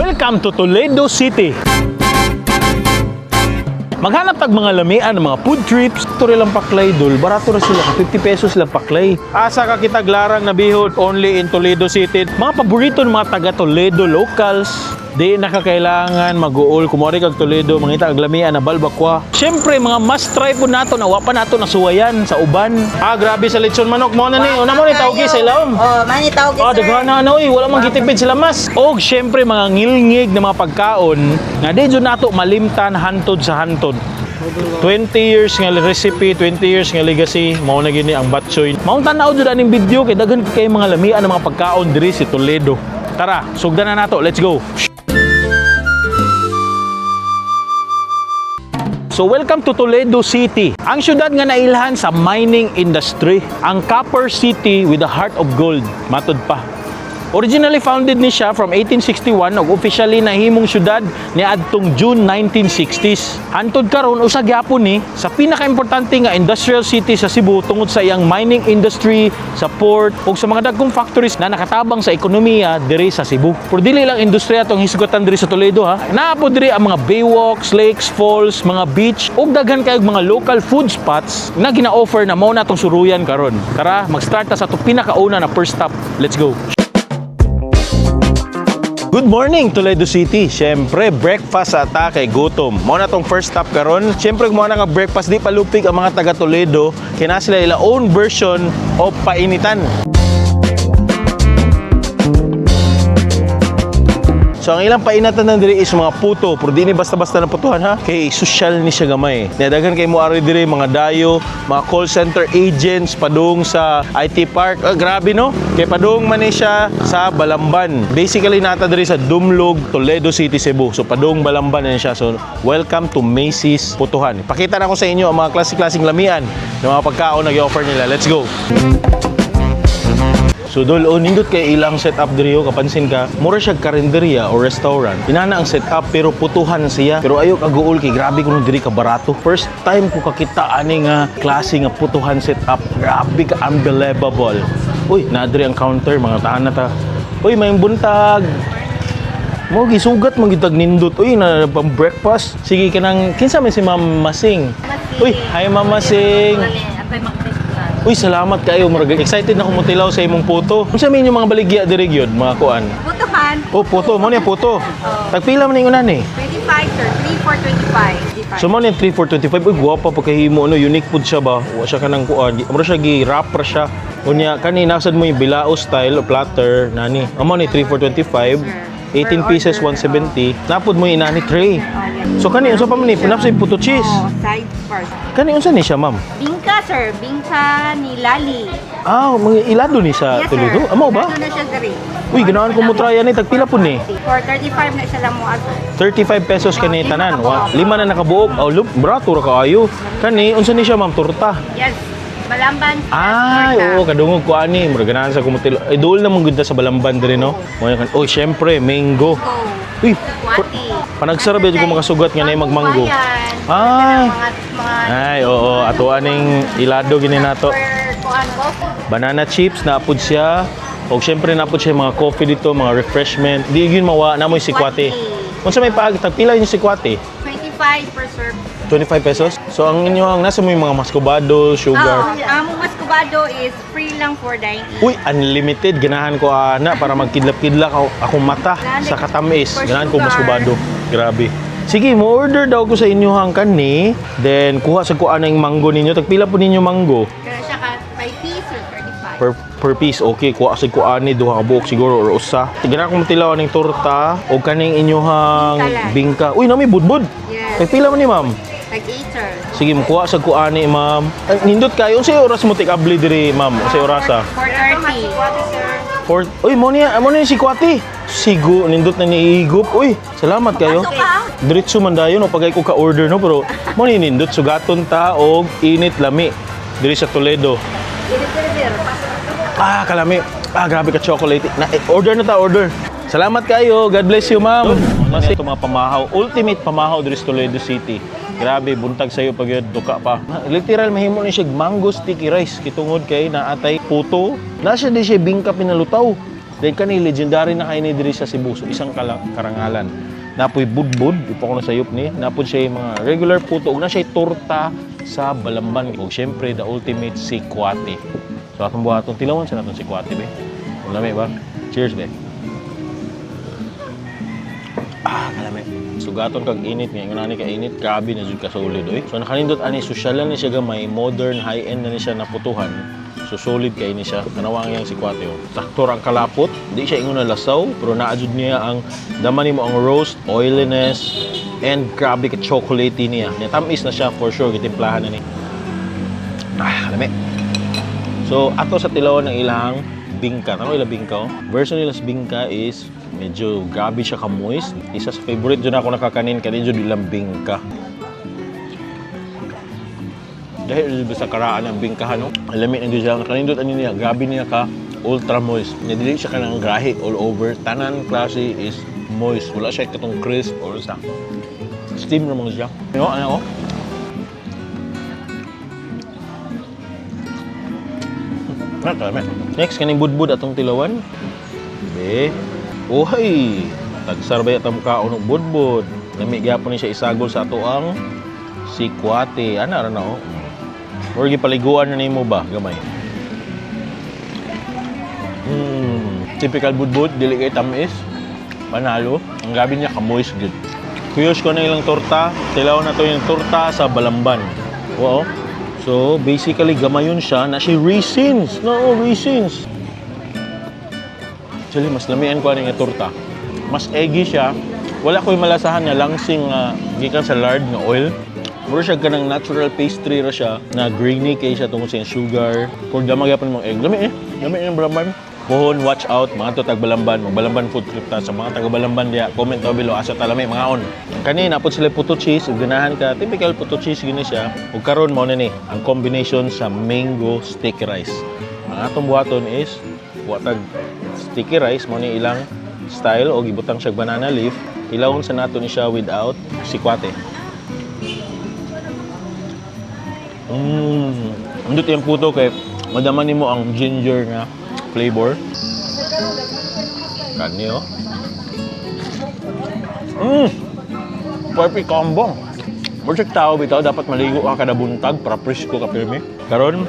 Welcome to Toledo City. Maghanap tag mga lamian, mga food trips. Ito rin lang paklay, dul. Barato ra sila. 50 pesos lang paklay. Asa ka kitag larang na bihod only in Toledo City. Mga paborito ng mga taga Toledo locals. Di nakakailangan mag-uol. Kumari kag Toledo, mangita kag lamian na balbakwa. Siyempre, mga must try po nato na wa pa nato nasuwayan sa uban. Ah, grabe sa lechon manok mo na ni. Una mo ni tawgi sa ilawom. Oh, mani tawag Ah, sir. daghan na ano eh, wala mang gitipid sila mas. Og syempre mga ngilngig na mga pagkaon nga di jud nato malimtan hantod sa hantod. 20 years nga recipe, 20 years nga legacy, mao na gini ang batchoy. Maong tan-aw jud aning video kay daghan kay mga lamian ng mga pagkaon diri si Toledo. Tara, sugdan na nato. Let's go. So welcome to Toledo City. Ang syudad nga nailhan sa mining industry. Ang copper city with a heart of gold. Matod pa. Originally founded ni siya from 1861 ug officially nahimong syudad niadtong June 1960s. Hantod karon usa gyapon ni sa pinakaimportante nga industrial city sa Cebu tungod sa iyang mining industry, sa port ug sa mga dagkong factories na nakatabang sa ekonomiya diri sa Cebu. Pero dili lang industriya tong hisgutan diri sa Toledo ha. Naa po diri ang mga baywalks, lakes, falls, mga beach ug daghan kayog mga local food spots na gina-offer na mao na tong suruyan karon. Tara, mag-start ta sa atong pinakauna na first stop. Let's go. Good morning, Toledo City. Siyempre, breakfast sa atake, gutom. Mao na tong first stop karon. Siyempre, kung na ka breakfast, di palupig ang mga taga Toledo. Kaya na sila ila own version of painitan. So ang ilang painatan na diri is mga puto, pero di ni basta-basta na putuhan ha. Kay social ni siya gamay. Daghan kay mo ari diri mga dayo, mga call center agents padung sa IT Park. Ah, grabe no. Kay padung man ni siya sa Balamban. Basically nata diri sa Dumlog, Toledo City, Cebu. So padung Balamban na siya. So welcome to Macy's Putuhan. Pakita na ko sa inyo ang mga klase-klaseng lamian ng mga pagkaon na gi-offer nila. Let's go. So dol, oh, nindot kay ilang setup diri oh, kapansin ka. Mura siya karinderya or restaurant. Inana ang setup pero putuhan siya. Pero ayo kaguol kay grabe kuno diri ka barato. First time ko kakita ani nga klase nga putuhan setup. Grabe ka unbelievable. Uy, naa diri ang counter mga taana ta. Uy, may buntag. Mo gisugat man gyud tag nindot. Uy, na pang breakfast. Sige kanang kinsa man si Ma'am Masing. Uy, hi Ma'am Masing. Uy, salamat kayo. Murag excited na ko motilaw sa imong puto. Unsa may inyong mga baligya diri gyud, mga kuan? Putuhan, Oh, puto, mo niya puto. Tagpila man ingon ani? 25 sir, 3 for 25. So mo ni 3 for 25. Uy, guwapa pa kahimo ano, unique pud siya ba? Wa siya kanang kuan. Mura siya gi wrap ra siya. Unya kani nasad mo yung bilao style o platter nani. Amo ni 3 for 25. 18 pieces 170. Napod mo yung inani tray. So kani unsa pa man ni pinapsa yung puto cheese. Oh, side first. Kani unsa ni siya, ma'am? Bingka sir, bingka ni Lali. Ah, mga ilado ni sa Yes, sir. Toledo. Amo ba? Ilado na siya diri. Uy, ganahan ko mo try ani tagpila pud ni. For 35 na siya lang mo sir. 35 pesos kani tanan. Wa, lima na nakabuok. Oh, look, brato ra kaayo. Kani unsa ni siya, ma'am, torta? Yes. Balamban. Ay, torta. oo, kadungog ko ani. Murag ganahan sa kumutil. Ay, dool na mong gud sa Balamban diri no. Mo kan. Oh, syempre, mango. Go. Uy, Kwati. panagsara ba ko makasugat nga na magmango. Ay. Ay. Mga, Ay, oo, ato aning ilado gini nato. Per kuan ko. Banana chips napud siya. Og syempre napud siya mga coffee dito, mga refreshment. Di gyud mawa na mo sikwate. Unsa may paag tagpila yung sikwate? 25 per serve. 25 pesos. So ang inyo ang nasa mo yung mga mascobado, sugar. Oh, among mascobado is free lang for dine-in. Uy, unlimited. Ganahan ko ana para magkidlap-kidlap ako, akong mata sa katamis. For Ganahan ko sugar. mascobado. Grabe. Sige, mo order daw ko sa inyo hang kani. Then kuha sa kuha na yung mango ninyo. Tagpila po ninyo mango Kaya siya ka by piece or 35. per piece. Okay, kuha sa kuha ni duha ka buok siguro or usa. Ganahan ko motilaw aning torta o kaning inyohang Bingka lang. bingka. Uy, nami budbud. Yes. Tagpila man ni ma'am? Tag 8 sir. Sige, mukuha sa kuha ni ma'am. Ay, nindot kayo. Unsay oras mo tikabli diri, ma'am? Unsay oras ah? 4:30. Sir. For, uy, mo niya si Kwati. Sigo, nindot na niigop. Uy, salamat kayo. Pasok ka. Diretso man dayon, no, pagay ko ka-order, no, pero mo ni nindot, sugaton ta og init lami. Diri sa Toledo. Ah, kalami. Ah, grabe ka chocolate. Na, eh, order na ta, order. Salamat kayo. God bless you, ma'am. Mas ito mga pamahaw. Ultimate pamahaw diri sa Toledo City. Grabe, buntag sa'yo pag yun, duka pa. Literal, mahimo ni siya mango sticky rice. Kitungod kay naatay puto. Na siya di siya bingka pinalutaw. Then kani legendary na kay ni diri sa Cebu. So isang karangalan. Napoy budbud, di pa ko nasayop ni. Napod siya yung mga regular puto ug na siya torta sa Balamban. Ug syempre the ultimate sikwate. So atong buhaton tilawan sa natong sikwate be. Kung lami ba? Cheers be. Ah, kalami. Sugaton kag init nga ingon ani ka init, grabe na jud ka solid oy. So nakanindot ani sosyalan ni siya gamay, modern high-end na ni siya naputuhan. So solid kay ni siya. Kanawang iyang sikwate oh. Sakto ra ang kalapot, di siya ingon na lasaw, pero naa jud niya ang dama nimo ang roast, oiliness, and grabe ka chocolatey niya. Nya tamis na siya for sure gitimplahan na ni. Ah, kalami. So, ato sa tilawan ng ilang bingka. Tama ila bingka, oh? Version nila sa bingka is medyo grabe siya ka-moist. Isa sa favorite dyan ako nakakanin kani jud ilang bingka. Dahil jud sa karaan ng bingka no. Lami na jud siya kanindot ani niya, grabe niya ka ultra moist. Nya dili siya kanang grahi all over. Tanan klase is moist. Wala siya katong crisp or sa steam ra man siya. Yo, ano oh? Ah, kalami. Next, kaning budbud atong tilawan. Be. Uhay! Tagsar ba yata kaon og budbud? Lami gyapon ni siya isagol sa ato ang sikwate. Ana ra na oh. Or gipaliguan na nimo ba gamay? Typical budbud, dili kay tamis. Panalo. Ang gabi niya kamoist gud. Kuyos ko na ilang torta. Tilaw na to yung torta sa Balamban. Wow. So, basically, gamayon siya na siya raisins. No, raisins. Actually, mas lamian ko ani nga torta. Mas eggy siya. Wala ko'y malasahan nga langsing nga gikan sa lard nga oil. Mura siya kanang natural pastry ra siya na grainy kay siya tungkol sa iyang sugar. Kung dama gyapon mong egg. Lami eh. Lami yung Balamban. Pohon, watch out, mga to tag Balamban, magbalamban food trip ta sa mga taga Balamban diya. Comment down below asa ta lami mga on. Kani napod sila puto cheese ug ganahan ka, typical puto cheese gini siya. Ug karon mao na ni ang combination sa mango sticky rice. Ang atong buhaton is watag sticky rice mo ni ilang style o gibutang siya banana leaf. Ilawon sa nato ni siya without sikwate. Andot yung puto kay madama nimo ang ginger nga flavor. Kani oh. Perfect combo. Murag tao bitaw dapat maligo ka kada buntag para presko ka pirmi. Karon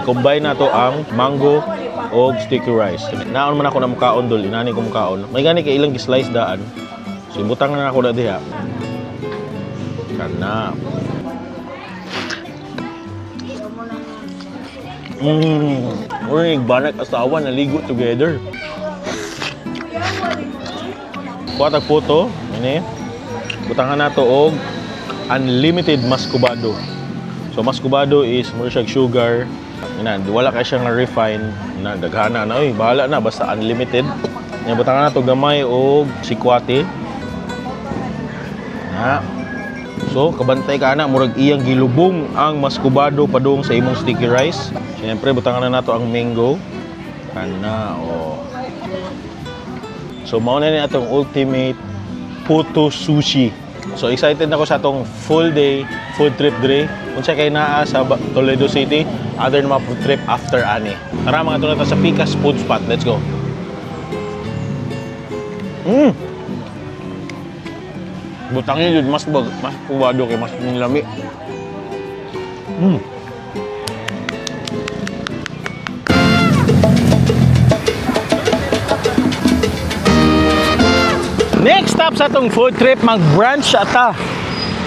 i-combine nato ang mango og sticky rice. Naon man ako na mukaon dol, inani ko mukaon. May gani kay ilang gi-slice daan. So ibutang na ako na diha. Kana. Uy, banak asawa naligo together. Kuha tag puto, ini. Butangan nato og unlimited mascubado. So mascubado is mura siya sugar. Ina, wala kay siya nga refined na daghana na oy, bahala na basta unlimited. Nya butangan nato gamay og sikwate. Na. So, kabantay ka na, murag iyang gilubong ang mascubado padung sa imong sticky rice. Siyempre, butangan na nato ang mango. Kana, oh. So, mao na ni atong ultimate puto sushi. So, excited na ko sa atong full day food trip dre. Unsa kay naa sa Toledo City, other na mga food trip after ani. Tara mga tunay ta sa Picas Food Spot. Let's go. Butangin yun, mas bag, mas kubado kay mas nilami. Next stop sa atong food trip, mag-brunch ata.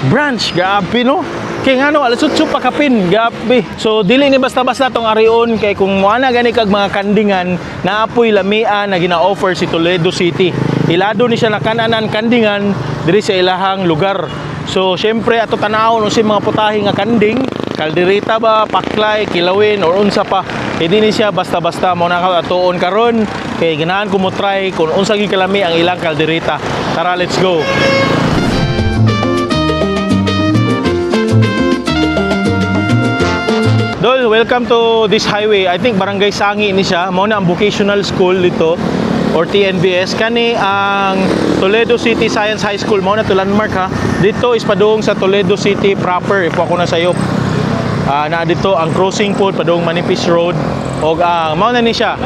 Brunch, grabe no? Kay ngano, alas 8 pa kapin, grabe. So dili ni basta-basta tong arion kay kung moana gani kag mga kandingan, naapoy lamian na gina-offer si Toledo City. Ilado ni siya na kananan kandingan diri sa ilahang lugar. So syempre ato tanawon unsay mga putahe nga kanding, kaldereta ba, paklay, kilawin or unsa pa. Hindi ni siya basta-basta mo na ka atuon karon kay ganahan ko mo try kung unsa gyud kalami ang ilang kaldereta. Tara, let's go. Dol, welcome to this highway. I think Barangay Sangi ni siya. Mao na ang vocational school dito or TNBS. Kani ang Toledo City Science High School. Mao na to landmark ha. Dito is padung sa Toledo City proper. Ipo ako na sayop. Ah, na dito ang crossing po padung Manipis Road og ang mao na ni siya.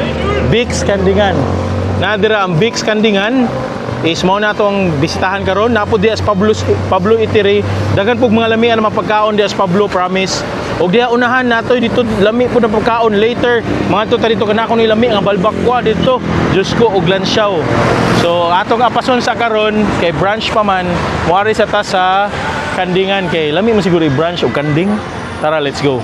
Bix Kandingan. Nadira ang Vic's Kandingan is mao na atong bisitahan karon. Napo diha sa Pablo Pablo Eatery. Daghan pug mga lamian na mapagkaon diha sa Pablo, promise. Og diha unahan natoy dito lami pud ang pagkaon later. Mga to ta dito kanako ni lami nga balbakwa dito. Diyos ko, og lansyaw. So atong apason sa karon kay branch pa man, moari sa ta sa Kandingan kay lami man siguro i-branch og kanding. Tara, let's go.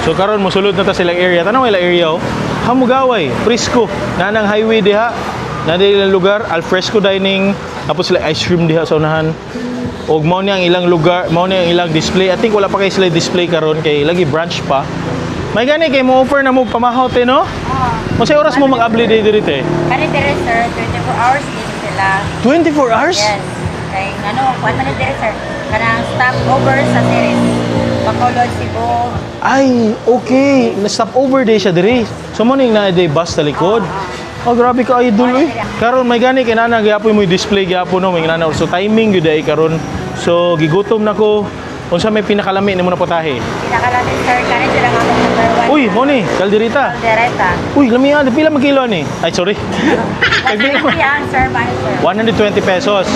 So karon mosulod na ta silang area. Tanaw ila area oh. Hamugaway, Frisco, nanang highway diha. Na ilang lugar, alfresco dining, tapos sila ice cream diha sa unahan. Og mao ni ang ilang lugar, mao ni ang ilang display. I think wala pa kay sila display karon kay lagi branch pa. May gani kay mo offer na mo pamahaw te, no? Unsay oras mo mag-abli day diri te? Kani dire, sir, 24 hours din sila. 24 hours? Yes. Kay ano, kuan man ni dire, sir. Kanang stop over sa series. Bacolod, Cebu. Ay, okay. Na-stop over day siya diri. So mo ning naa day bus sa likod. Oh, grabe ka idol eh. Karon may gani kay nana gyapon mo display gyapon, no, may nana. So timing gyud ay karon. So gigutom na ko. Unsa may pinakalami nimo na putahe? Pinakalami, sir, kani sila nga akong number one. Uy, mo ni kaldereta. Kaldereta. Uy, lami ah, pila man kilo ni? Ay, sorry. Ay, pila man? 120 ang sir, paano, sir? 120 pesos.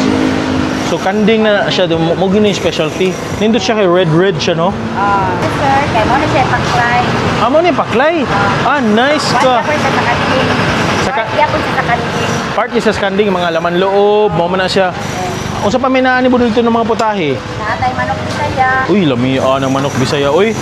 So kanding na siya mo gini specialty. Nindot siya kay red red siya, no? Ah, sir, kay mo na siya paklay. Amo ni paklay. Ah, nice One ka. ka siya sa kanding. Yapon siya sa kanding. Part isa sa kanding mga laman loob, mao man na siya. Unsa pa may naani mo dito ng mga putahe? Naatay manok Bisaya. Uy, lami ah, ng manok Bisaya. Uy,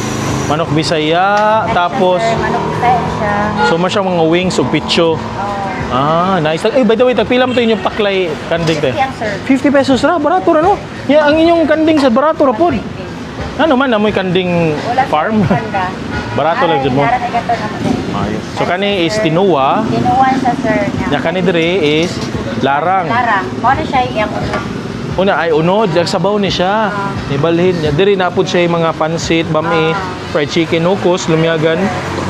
manok Bisaya, Kani siya, tapos sir, manok Bisaya siya. so man siya mga wings ug pitcho. Oh. Ah, nice. Eh, by the way, tagpila mo to inyong paklay kanding te? 50 ang sir. 50 pesos ra, barato ra, no? Ya, ang inyong kanding sa barato ra pod. Ano man amoy kanding Wala farm? Panda. Barato lang jud mo. Ay, gato na mo din. Ayos. So kani is tinuwa, Tinuwan siya, sir. nya kani dire is larang. Larang. Mo na siya iyang unod. Una ay unod, ang sabaw ni siya. Nibalhin niya. Diri napud siya yung mga pansit, bami, fried chicken, nukos, lumyagan,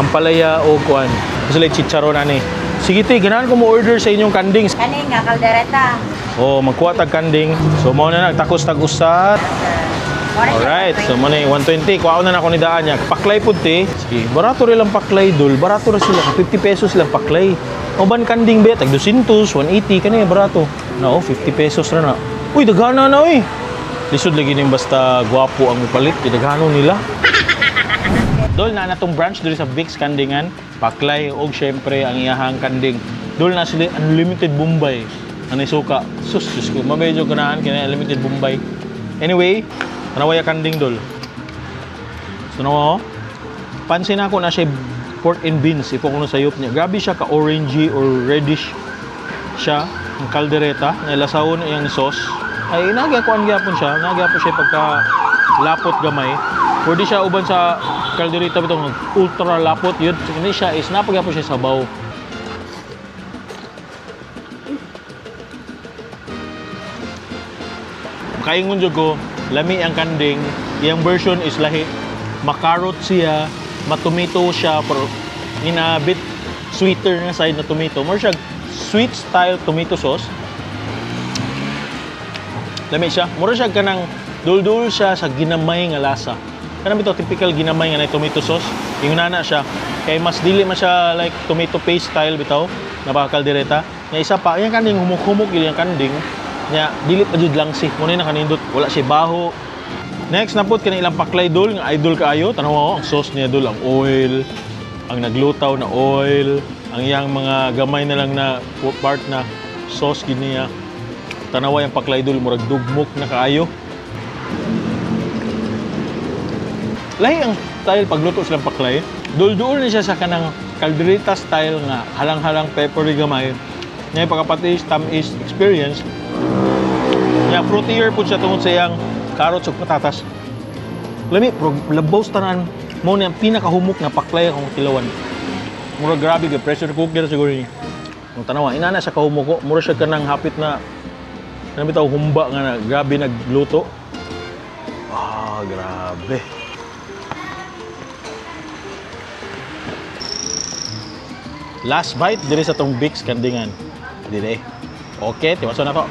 ampalaya o kuan. Sila chicharon ani. Sige te, ganahan ko mo order sa inyong kanding. Kani nga kaldereta. Oh, magkuha tag kanding. So mo na nagtakos tag usat. Sir. Mo na siya Alright, so mo na yung 120. Kuha na ako ni daan niya. Paklay pud te. Sige, barato rin lang paklay dul. Barato ra sila. 50 pesos lang paklay. Uban kanding be, tag 200, 180 kani barato. Na oh, 50 pesos ra na. Uy, daghana na uy. Lisod lagi ning basta gwapo ang palit, gidaghano nila. Dol na natong branch diri sa Vic's Kandingan, paklay og syempre ang iyahang kanding. Dol na sila unlimited Bombay. Anay suka. Sus, Diyos ko, mamedyo ganahan kini unlimited Bombay. Anyway, tanawaya kanding dol. So nawa oh. Pansin ako na siya pork and beans ipo ko na sayop niya. Grabe siya ka orangey or reddish siya ang kaldereta na lasawon iyang sauce. Ay nagyakuan gyapon siya, nagyapon siya pagka lapot gamay. Pwede siya uban sa kaldereta bitong ultra lapot yun. Hindi siya is napagyapon siya sabaw. Kaingon jud ko, lami ang kanding, iyang version is lahi. Makarot siya, matomato siya, pero in a bit sweeter na side na tomato. More siya sweet style tomato sauce. Lami siya. Mura siya kanang duldul siya sa ginamay nga lasa. Kanang bitaw typical ginamay nga na tomato sauce. Ingon na siya. Kay mas dili man siya like tomato paste style bitaw na baka kaldereta. Nga isa pa, yung kanding humok-humok yun yung kanding. Nya dili pa jud lang si. Muna na kanindot, wala siya baho. Next na pud kani ilang paklay dol nga idol kaayo. Tan-awa oh, ang sauce niya dol, ang oil, ang naglutaw na oil, ang iyang mga gamay na lang na part na sauce gid niya. Tanawa yung paklay dol, murag dugmok na kaayo. Lahi ang style pagluto silang paklay. Dulduol ni siya sa kanang kaldereta style nga halang-halang peppery gamay. Nga pagkapatis, tamis experience. Nga fruitier pud siya tungod sa iyang carrots ug patatas. Lami, pero labaw sa tanan mo ni ang pinakahumok nga paklay akong tilawan. Mura grabe kay pressure cooker siguro ni. Ang tanawa, inana sa kahumok ko, mura siya kanang hapit na kanang bitaw humba nga na, grabe nagluto. Ah, grabe. Last bite diri sa tong Vic's Kandingan. Dire. Okay, tiwason na to.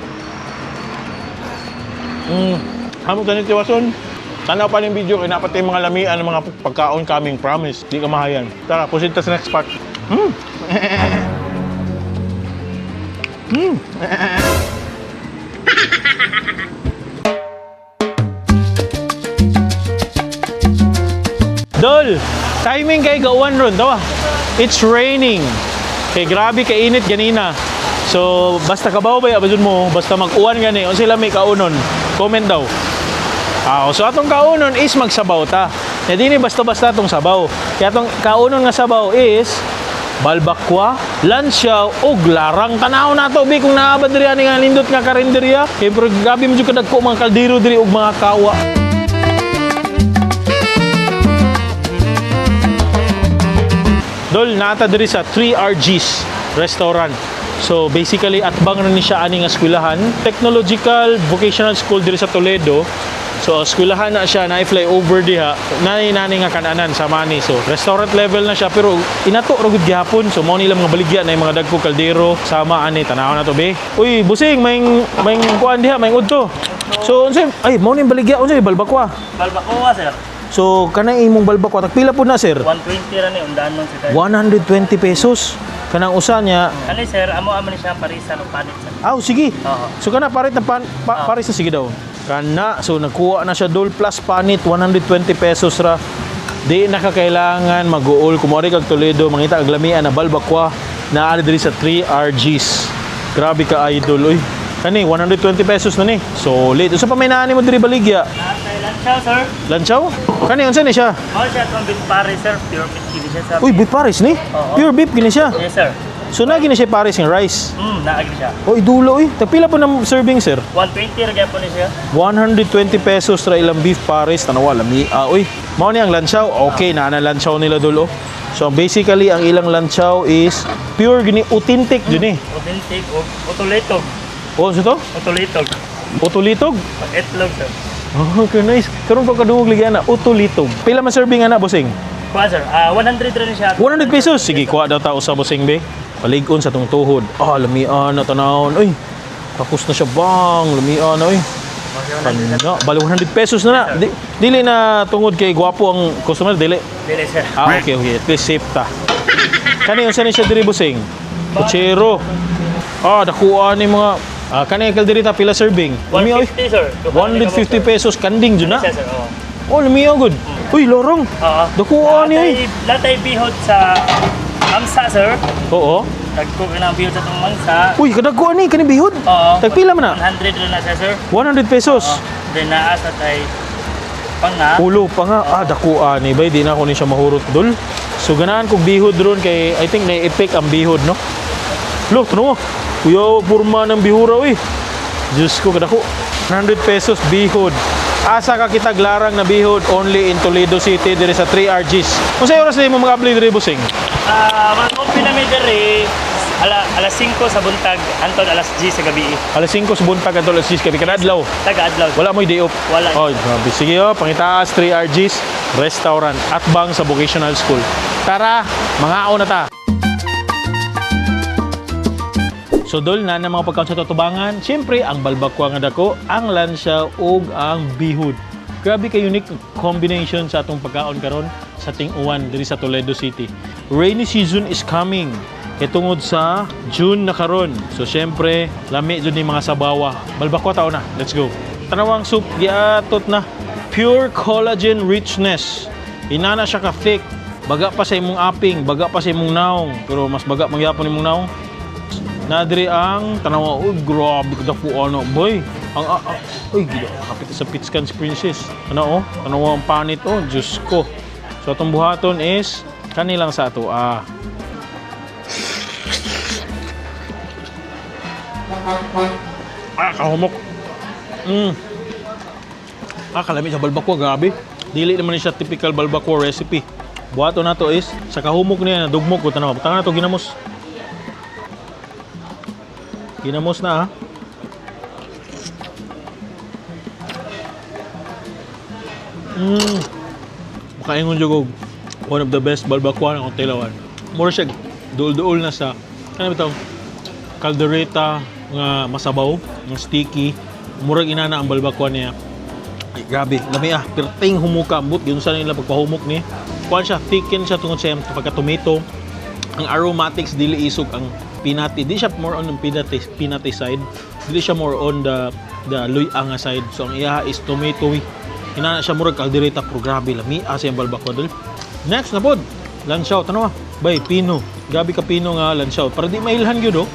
Amo ganit tiwason. Tanaw pa ning video kay napatay mga lamian ng mga pagkaon kaming promise. Di ka mahayan. Tara, proceed ta sa next part. Dol, timing kay gauwan ron, dawa. It's raining. Kay grabe kay init ganina. So, basta kabaw ba abadun mo, basta mag-uwan gani, unsa sila may kaunon? Comment daw. Ah, so atong kaunon is magsabaw ta. Na dini basta-basta atong sabaw. Kaya atong kaunon nga sabaw is balbakwa, lansyaw, ug larang. Tanaw na to, bi, kung naa ba diri ani nga nindot nga karinderya. Kay pero grabe mo jud kadagko mga kaldero diri ug mga kawa. Dol, nata diri sa 3RG's restaurant. So basically atbang na ni siya ani nga eskwelahan, Technological Vocational School diri sa Toledo. So eskwelahan na siya, na flyover diha, na nani nga kananan sa mani. So restaurant level na siya pero inato ra gud gihapon. So mao nila mga baligya na yung mga dagko kaldero sama ani, tanaw na to be. Uy, busing may may kuan diha, may udto. So unsay ay mao ni baligya, unsay balbakwa? Balbacoa, sir. So kanang imong balbakwa tagpila pud na, sir? 120 ra ni undanon si sir. 120 pesos. Kanang usa niya. Kani sir, amo amo ni siya parisan o panit sir. Aw, sige. Oo. So kana parit na pan, paris na sige daw. Kana so nagkuha na siya dol plus panit 120 pesos ra. Di na ka kailangan mag-uol kung kag Toledo mangita kag lamian na balbakwa naa diri sa 3RGs. Grabe ka idol oy. Kani 120 pesos na ni. Solid. Usa pa may naani mo diri baligya? Natay lansaw, sir. Lansaw? Kani unsa ni siya? Mao siya atong beef pares, sir. Pure meat kini siya sa. Uy, beef pares ni. Oo. Pure beef kini siya. Yes, sir. So na gini siya pares ng rice. Naagri siya. Oy, dulo oy. Tagpila po ng serving, sir? 120 ra gyapon ni siya. 120 pesos ra ilang beef pares, tanawa lami. Ah, uy, mao ni ang lansaw. Okay na na lansaw nila dulo. So basically ang ilang lansaw is pure gini authentic jud ni. Authentic o utulitog. Oh, so to? Utulitog. Utulitog. Itlog, sir. Oh, okay, nice. Karon pa kadungog ligyan na utulitog. Pila man serving ana, bossing? Kuha, sir. Ah, 100 ra ni siya. 100 pesos. Sige, kuha daw ta usa, bossing be. Palig-on sa tong tuhod. Ah, lamian na tanawon. Uy, tapos na siya bang. Lamian na, uy. Kana, bali 100 pesos na na. Dili na tungod kay gwapo ang customer, dili. Dili, sir. Ah, okay. At least safe ta. Kani unsa ni siya diri, busing? Kutsero. Ah, dakuan ni mga ah kani ang kaldereta pila serving? Lami oy. 150, sir. 150 pesos kanding jud na. Siya, sir. Oo. Oh, lami gud. Uy, lorong. Oo. Dakuan ni oy. Latay bihod sa mangsa, sir. Oo. Dagko ka ng bihod sa itong mangsa. Uy, kadakuan ni kani bihod. Oo. Tagpila man na? 100 ra na siya, sir. 100 pesos. Oo. Then naa sa tay panga. Ulo pa nga. Ah, dakuan ni bay di na ako ni siya mahurot dul. So ganahan kog bihod ron kay I think na-effect ang bihod, no. Lo, tanawa. Kuya, purma ng bihura uy. Diyos ko, kadako. 100 pesos bihod. Asa ka kita glarang na bihod only in Toledo City dire sa 3RGs. Unsay oras na mo mag-apply dire, busing? Ah, mag-open na mi diri alas 5 sa buntag anton alas 10 sa gabi. Alas 5 sa buntag adto alas 10 gabi kada adlaw. Taga adlaw. Wala mo'y day off. Wala. Oh, grabe. Sige oh, pangitaas 3RGs Restaurant at bang sa Vocational School. Tara, mga na ta. So dol na ng mga pagkaon sa tutubangan, siyempre ang balbakwa nga dako, ang lansya ug ang bihod. Grabe ka unique combination sa atong pagkaon karon sa ting-uwan diri sa Toledo City. Rainy season is coming. Kay tungod sa June na karon. So siyempre, lami jud ni mga sabawa. Balbakwa tao na. Let's go. Tanawang soup giatot na. Pure collagen richness. Inana siya ka thick. Baga pa sa imong aping, baga pa sa imong naong, pero mas baga mangyapon imong naong. Nadiri ang tanawa, uy, grabe ka po ano, boy. Ang, ah, ah, uy, gila, kapit sa Pitscan's Princess. Ano, oh, tanawa ang panit, oh, Diyos ko. So, atong buhaton is, kanilang sa ato, ah. Ah, kahumok. Ah, kalami sa balbakwa, grabe. Dili naman ni siya typical balbakwa recipe. Buhaton na to is, sa kahumok niya, nadugmok ko, tanawa. Tanga na to, ginamos. Ginamos na ah. Makaingon jud og one of the best balbakwa ng Tilawan. Mura siya duol-duol na sa ano ba tawag? Caldereta nga masabaw, nga sticky. Murag inana ang balbakwa niya. Ay, grabe, lami ah. Perting humuka ambot yun sa nila pagpahumok ni. Kuan siya, thicken siya tungod sa iyang pagka tomato. Ang aromatics dili isog ang Peanutty. Di siya more on ang peanutty side. Dili siya more on the luy-a nga side. So ang iyaha is tomatoey. Inana siya murag kaldereta pero grabe lami asa yung balbakwa, dol. Next na pod. Lansaw tanawa. Bay pino. Grabe ka pino nga lansaw. Para di mailhan gyud oh.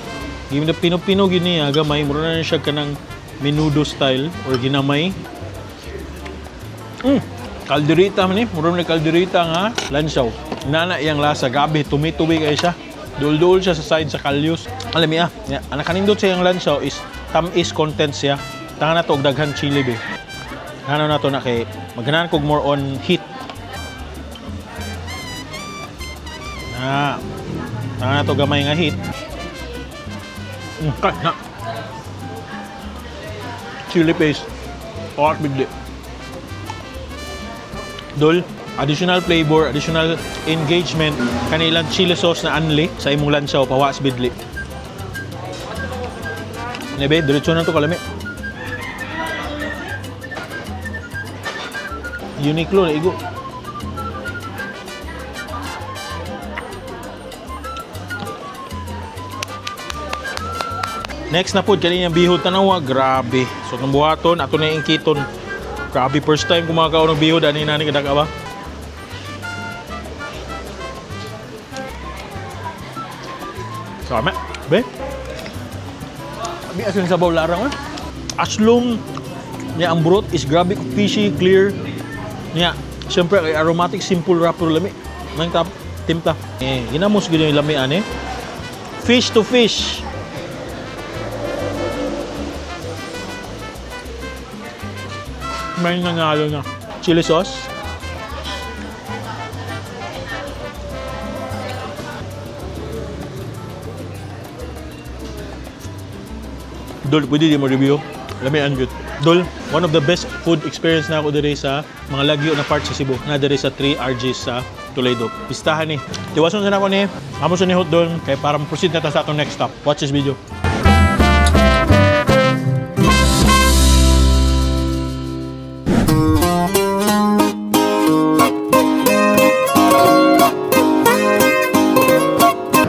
Gimi na pino-pino gyud niya gamay mura na siya kanang menudo style or ginamay. Kaldereta man eh. Mura na kaldereta nga lansaw. Nana iyang lasa. Grabe, tumituwi kayo siya. Dul-dul siya sa side sa kalyos. Alam niya, ya, ang nakanindot sa iyang lansaw is tamis content siya. Tanga na to og daghan chili be. Ano na to na kay maganahan kog more on heat. Na. Tanga na to gamay nga heat. Cut na. Chili paste. Hot bigli. Dol, additional flavor, additional engagement, kanilang chili sauce na anli sa imong lansaw, pawas bidli. Nebe, diretso na to kalami. Uniqlo na igo. Next na po, kanina bihod tanawa, grabe. So, itong buhaton, ato na yung ingkiton. Grabe, first time kumakaon ng bihod, ani nani kadag ba? Sama, be. Abi asin sabaw larang ah. Aslong niya ang broth is grabe fishy, clear. Niya, siyempre kay aromatic simple ra pero lami. Nang tap timpla. Eh, ginamos gyud yung lami ani. Fish to fish. May nanalo na. Chili sauce. Dol, pwede di mo review. Lami ang good. Dol, one of the best food experience na ako diri sa mga lagyo na part sa Cebu. Na diri sa 3RGs sa Toledo. Pistahan ni. Tiwason sa nako ni. Amo sa ni Hot Dol. Kaya para proceed na ta sa atong next stop. Watch this video.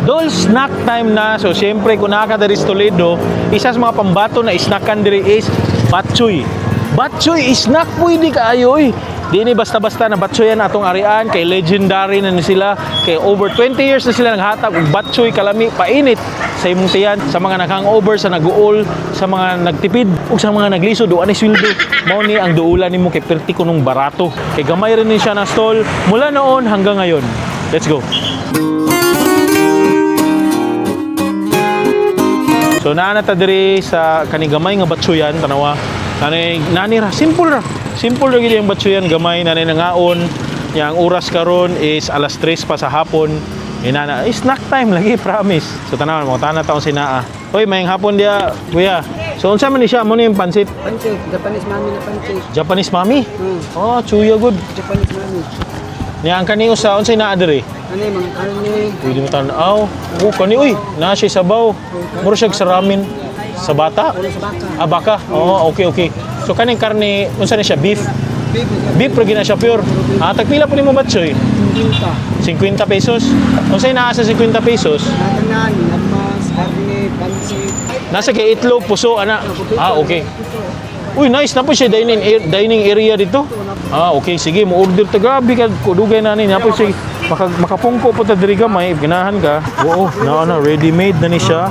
Dol, snack time na. So, siyempre, kung naa ka diri sa Toledo, isa sa mga pambato na snackan diri is batchoy. Batchoy, snack pwede kaayo oy. Di ni basta-basta na batchoyan atong arian kay legendary na ni sila kay over 20 years na sila naghatag og batchoy kalami painit sa imong tiyan sa mga nag-hangover, sa naguol, sa mga nagtipid ug sa mga naglisod o ani sweldo. Mao ni ang duulan nimo kay perti kunong barato. Kay gamay rin ni siya na stall mula noon hanggang ngayon. Let's go. So naa na ta diri sa kaning gamay nga batsuyan tanawa. Nani nani ra simple ra. Simple ra gyud ang batsuyan gamay nani nangaon. Nya ang oras karon is alas 3 pa sa hapon. Inana eh, snack time lagi promise. So tanawa mo tana taon sinaa. Hoy, mayong hapon dia, kuya. So unsa man ni siya mo ni yung pansit? Pancake, Japanese mami na pancake. Japanese mami. Hmm, Oh, chuya good. Japanese mami. Nya ang kani usa unsay naa diri? Ano yung mga karne? Pwede mo tan-aw. Oh, kani uy, naa siya sabaw. Mura siya sa ramen sa bata. Ulo sa baka. Ah, baka. Oh, okay. So kaning karne, unsa ni siya beef? Beef, Beef ra gyud na siya pure. Ah, tagpila po nimo batchoy? Kinta. 50 pesos. Unsay naa sa 50 pesos? Natanan, lamas, karne, pansit. Nasa kay itlog, puso ana. Ah, okay. Uy, nice na po siya dining area dito. Ah, okay, sige, mo order ta grabe ka kudugay na ni na po siya makapungko po ta diri gamay, ganahan ka. Oo, na na ready made na ni siya.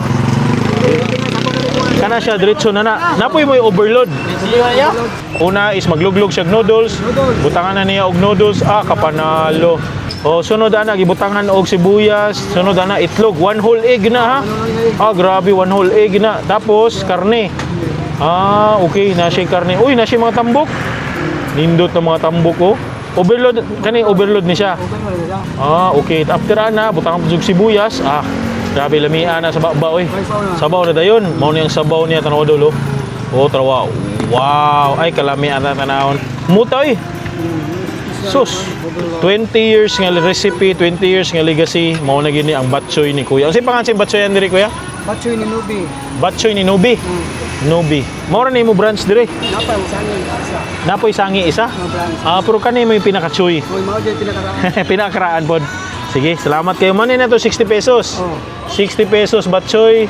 Kana siya diretso na na. Napoy mo overload. Una is magluglog siya og noodles. Butangan na niya og noodles. Ah, kapanalo. Oh, sunod ana gibutangan og sibuyas, sunod ana itlog, one whole egg na ha. Ah, grabe, one whole egg na. Tapos karne. Ah, okay, na siya karne. Uy, na siya mga tambok. Nindot na mga tambok oh. Overload kani overload ni siya. Ah, okay. After ana, butangan po og sibuyas. Ah, grabe lamia na sa baba oy. Sabaw na dayon. Mao ni ang sabaw niya tanaw dolo. Oh, trawa. Wow, ay kalami ana tanawon. Muta oy. Sus, 20 years nga recipe, 20 years nga legacy, mao na gini ang batchoy ni Kuya. Unsa pangalan sa batchoy diri Kuya? Batchoy ni Nubi. Batchoy ni Nubi. Nubi. Mao ra ni mo branch diri. Napa yung sangin, isa. Napoy sangi isa. Mga branch. Ah, pero kani mo yung pinaka-choy. Uy, mao dyan pinakaraan. Pinakaraan pod. Sige, salamat kayo. Money na to, 60 pesos. Oh. 60 pesos, batchoy.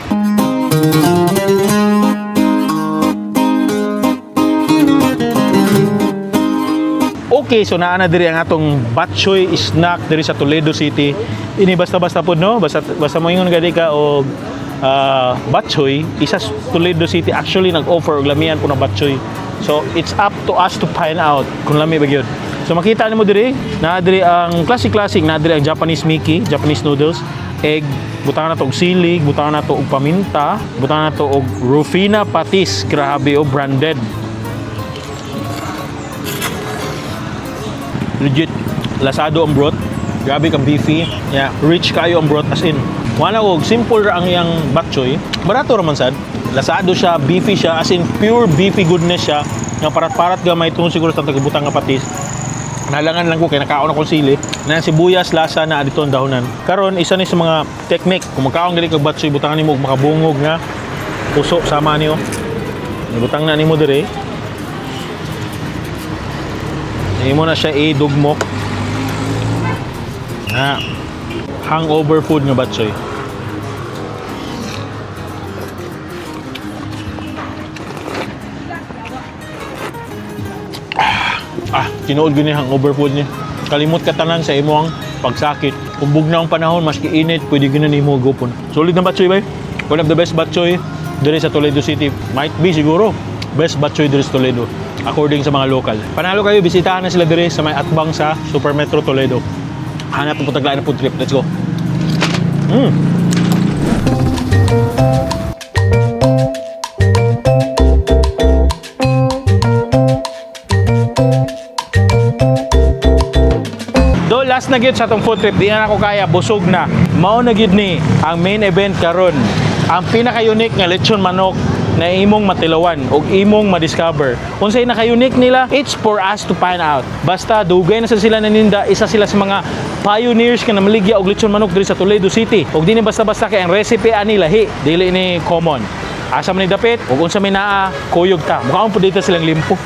Okay, so naa na diri ang atong batchoy snack diri sa Toledo City. Ini basta-basta pud, no, basta basta mo ingon gani ka og batchoy, isa sa Toledo City actually nag-offer og lamian po ng batchoy. So it's up to us to find out kung lami ba gyud. So makita nimo diri, naa diri ang classic classic, naa diri ang Japanese Mickey, Japanese noodles, egg, butangan na to og silig, butangan na to og paminta, butangan na to og Rufina patis, grabe oh, branded. Legit lasado ang broth, grabe ka beefy, yeah, rich kayo ang broth, as in wala og simple ra ang iyang batchoy, barato ra man sad, lasado siya, beefy siya, as in pure beefy goodness siya nga parat-parat gamay tungod siguro sa tagubutang nga patis. Nalangan lang ko kay nakaon akong sili na sibuyas lasa na adito ang dahonan. Karon isa ni sa mga technique kung magkaon gali kag batchoy, butangan nimo og makabungog nga puso sama niyo. Ibutang na nimo dire. Imo na siya idugmok. Na. Hangover food nga batchoy. Ah, tinuod gyud ni hangover food ni. Kalimot ka tanan sa imong pagsakit. Kung bugnaw ang panahon, maski init, pwede gyud na nimo gupon. Solid na batchoy bay. One of the best batchoy diri sa Toledo City. Might be siguro best batchoy diri sa Toledo according sa mga local. Panalo kayo, bisitahan na sila diri sa may atbang sa Super Metro Toledo. Hanap po taglaan na food trip. Let's go. Do last na gyud sa atong food trip, di na ako kaya, busog na. Mao na gyud ni ang main event karon. Ang pinaka-unique nga lechon manok na imong matilawan og imong madiscover. Unsay naka-unique nila, it's for us to find out. Basta dugay na sa sila naninda, isa sila sa mga pioneers nga namaligya og lechon manok diri sa Toledo City. Og di ni basta-basta kay ang recipe ani lahi, dili ni common. Asa man ni dapit, ug unsa may naa, kuyog ta. Mukhaon po dito silang limpo.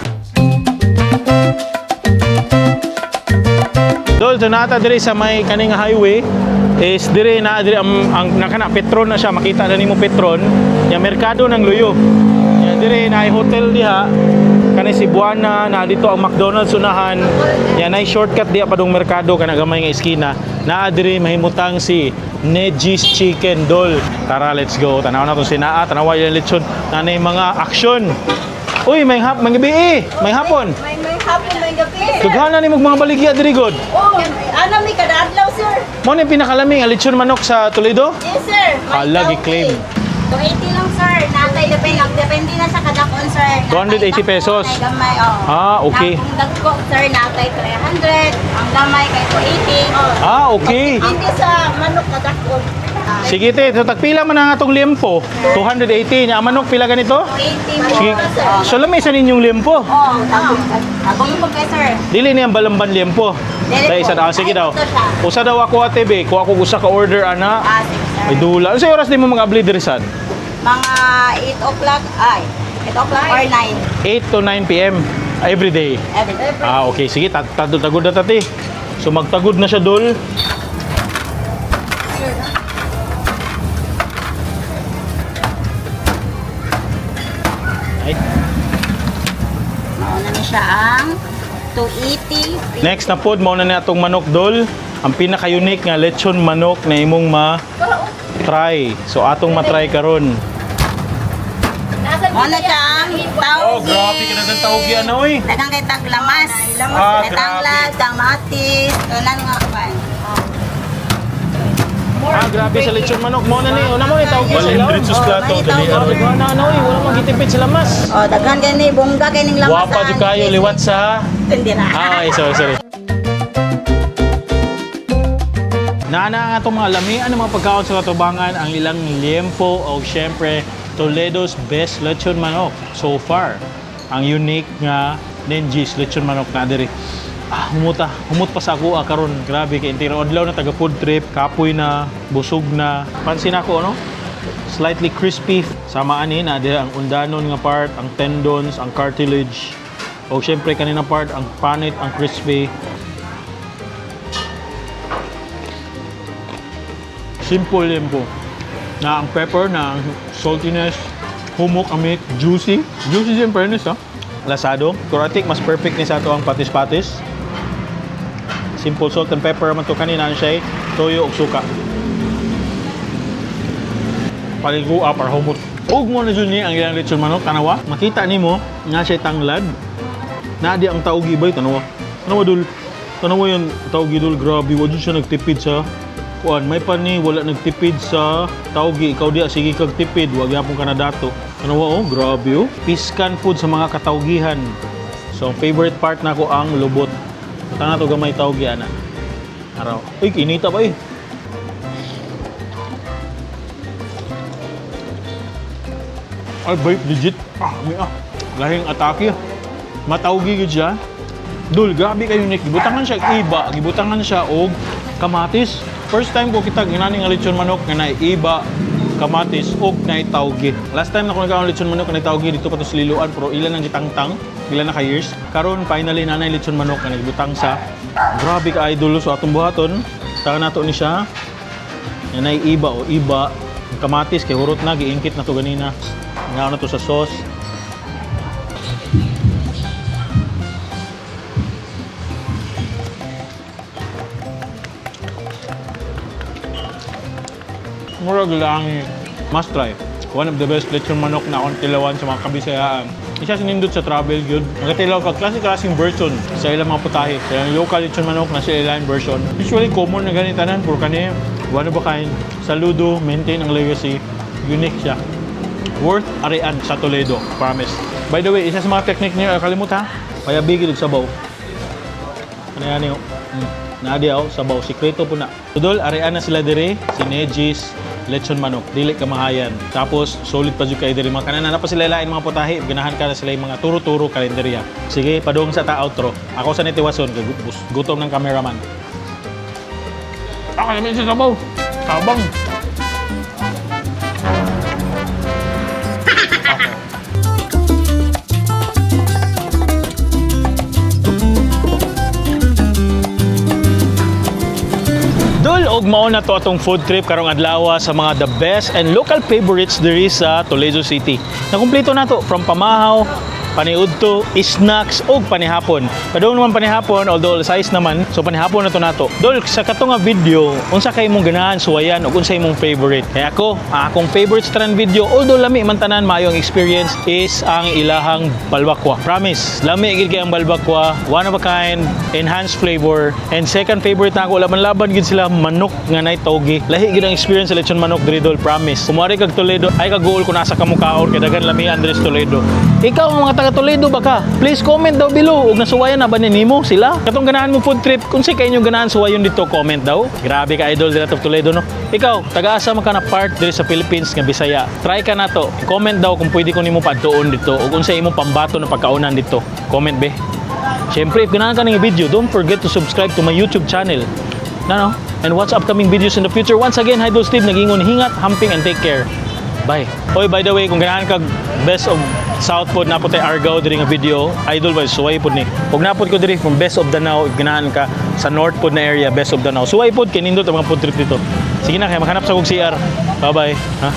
Dol, so naata diri sa may kaning highway is diri na diri ang nakana Petron na siya, makita na nimo Petron ya, merkado ng Luyo. Ya diri na ay hotel diha kani Cebuana na dito ang McDonald's unahan. Ya nay shortcut diha padung merkado kana gamay nga eskina. Naa diri mahimutang si Neji's Chicken, dol. Tara, let's go. Tanaw na tong sinaa, tanawa yung lechon na mga action. Uy, may hap, may gabi eh. May hapon. May hapon, may gabi. Dughan na ni mga baligya diri god. Oh, ana may kada adlaw, sir. Mo ni pinakalami nga lechon manok sa Toledo? Yes, sir. May Hala, tawgi. gi-claim. 280 lang, sir. Natay depende, depende na sa kadakon, sir. 280 Natay pesos. dagko, Natay gamay, oh. Ah, okay. Kung dagko, sir, natay 300. Ang gamay kay 280. Oh. Ah, okay. Hindi sa manok kadakon. Sige te, so tagpila man ang atong liempo? 280. Nya ang manok pila ganito? 280 po. Sige. Oh, So lamay sa ninyong liempo. oh, tagong, tagong po kay sir. Dili ni ang balamban liempo. Dili Dahil po. isa daw. Sige Ay, daw. ito siya. Usa daw ako ate be, kuha ko usa ka order ana. Ah, sige, sir. Ay dula. Ano sa oras nimo mga abli diri sad? Mga 8 o'clock, ay, 8 o'clock or 9. 8 to 9 PM every day. Every day. Ah, okay. Sige, tagod na tati. So magtagod na siya dol. Ay. Mauna na siya ang 280. Next na pod, mao na ni atong manok dol. Ang pinaka-unique nga lechon manok na imong ma-try. So atong ma-try karon. Mauna siya ang tawgi. Oh, grabe ka na tawgi ano eh. Daghang kay taglamas. Ah, Kay tanglad, kamatis, tanan nga kuan. Ah, grabe sa lechon manok. Mao na ni, una mo ni tawgi sa ilaw. 100 sus plato, dali Grabe ka na ano eh, wala mang gitipid sa lamas. Oh, daghan kay ni bongga kay ning lamas. Guwapa jud kayo liwat sa. Tindira. Ah, okay, sorry, sorry. Naana ang atong mga lamian ng mga pagkaon sa katubangan, ang ilang liempo o syempre Toledo's best lechon manok so far. Ang unique nga Nenji's lechon manok na diri. Ah, humuta. Humut pa sa ako ah, karon. Grabe kay entero adlaw na taga food trip, kapoy na, busog na. Pansin ako no? Slightly crispy. Sama ani na diri ang undanon nga part, ang tendons, ang cartilage. O syempre kanina part ang panit, ang crispy. Simple liempo. Na ang pepper, na ang saltiness, humok ang meat, juicy. Juicy siya in fairness, ha? Lasado. Pero I think mas perfect ni sa ato ang patis-patis. Simple salt and pepper man to kanina siya, eh, toyo ug suka. Paligua para humot. Ug mo na jud ni ang ilang lechon manok tanawa. Makita nimo nga siya tanglad. Naa di ang taugi bay tanawa. Tanawa dul. Tanawa yung taugi dul, grabe wa jud siya nagtipid sa kuan. May pa ni wala nagtipid sa taugi. Ikaw diya sige kag tipid, wa gyapon ka na dato. Tanawa oh, grabe oh. Piskan food sa mga kataugihan. So ang favorite part nako ang lubot. Tanga to gamay taugi ana. Araw. Uy, kinita ba eh. Ay, babe, legit. Ah, may ah. Lahing atake. Matawgi gid siya. Dul, grabe kayo Nick. Gibutangan siya og iba, gibutangan siya og kamatis. First time ko kita ginani nga lechon manok nga naay iba, kamatis og naay tawgi. Last time na ko nagkaon lechon manok nga naay tawgi dito pa to sa Liloan pero ilan ang gitangtang, ilan na ka years. Karon finally nanay lechon manok nga nagbutang sa grabe ka idol so atong buhaton. Tangan nato ni siya. Yan ay iba o iba. Ang kamatis kay hurot na giingkit na to ganina. Ngaon na to sa sauce. Murag lang. Must try. One of the best lechon manok na akong tilawan sa mga kabisayaan. Isa sa nindot sa travel gyud. Magatilaw ka klase-klaseng version sa ilang mga putahe. Sa ilang local lechon manok na sa ilang version. Usually common na ganit tanan puro kani one of a kind. Saludo, maintain ang legacy. Unique siya. Worth arian sa Toledo, promise. By the way, isa sa mga technique niyo, kalimut ha. Payabigil og sabaw. Ano yan yun? Naadi ako, sabaw. Sikreto po na. Tudol, arian na sila dire, si Nejis, lechon manok. Dili ka mahayan. Tapos, solid pa jud kay diri. Mga kanan na pa sila lain mga putahe. Ganahan ka na sila yung mga turo-turo kalendarya. Sige, padung sa ta outro. Ako sa nitiwason, gutom ng cameraman. Ako namin sa sabaw. Tabang. Dul og mao na to atong food trip karong adlaw sa mga the best and local favorites diri sa Toledo City. Nakumpleto na to from pamahaw, paniudto, snacks ug panihapon. Padung naman panihapon, although size naman, so panihapon na to nato. Dul sa kato nga video, unsa kay imong ganahan suwayan ug unsa imong favorite? Kaya ako, ang akong favorite sa tanan video, although lami man tanan maayo ang experience is ang ilahang balbakwa. Promise, lami gid kay ang balbakwa, one of a kind, enhanced flavor. And second favorite na ako, laban-laban gid sila manok nga nay togi. Lahi gid ang experience sa lechon manok diri dol, promise. Kung kag Toledo, ay ka goal kung nasa kamukaon kay daghan lami Andres Toledo. Ikaw ang mga taga Toledo baka, please comment daw below ug nasuwayan na ba ni nimo sila? Katong ganahan mo food trip, kung si kay inyong ganahan suwayon dito, comment daw. Grabe ka idol dira of Toledo no. Ikaw, taga-asa man ka na part diri sa Philippines nga Bisaya. Try ka na to. Comment daw kung pwede ko nimo padtuon dito ug unsa imong pambato na pagkaunan dito. Comment be. Siyempre, if ganahan ka ng video, don't forget to subscribe to my YouTube channel. Na no? And watch upcoming videos in the future. Once again, Idol Steve, nagingon, hingat, humping, and take care. Bye. Oy, by the way, kung ganahan kag best of South pod na po tay Argao diri nga video, idol ba suway pod ni. Ug napod ko diri from best of Danao, if ganahan ka sa North pod na area, best of Danao. Suway pod kay nindot ang mga food trip dito. Sige na kay makanap sa kog CR. Bye-bye. Ha?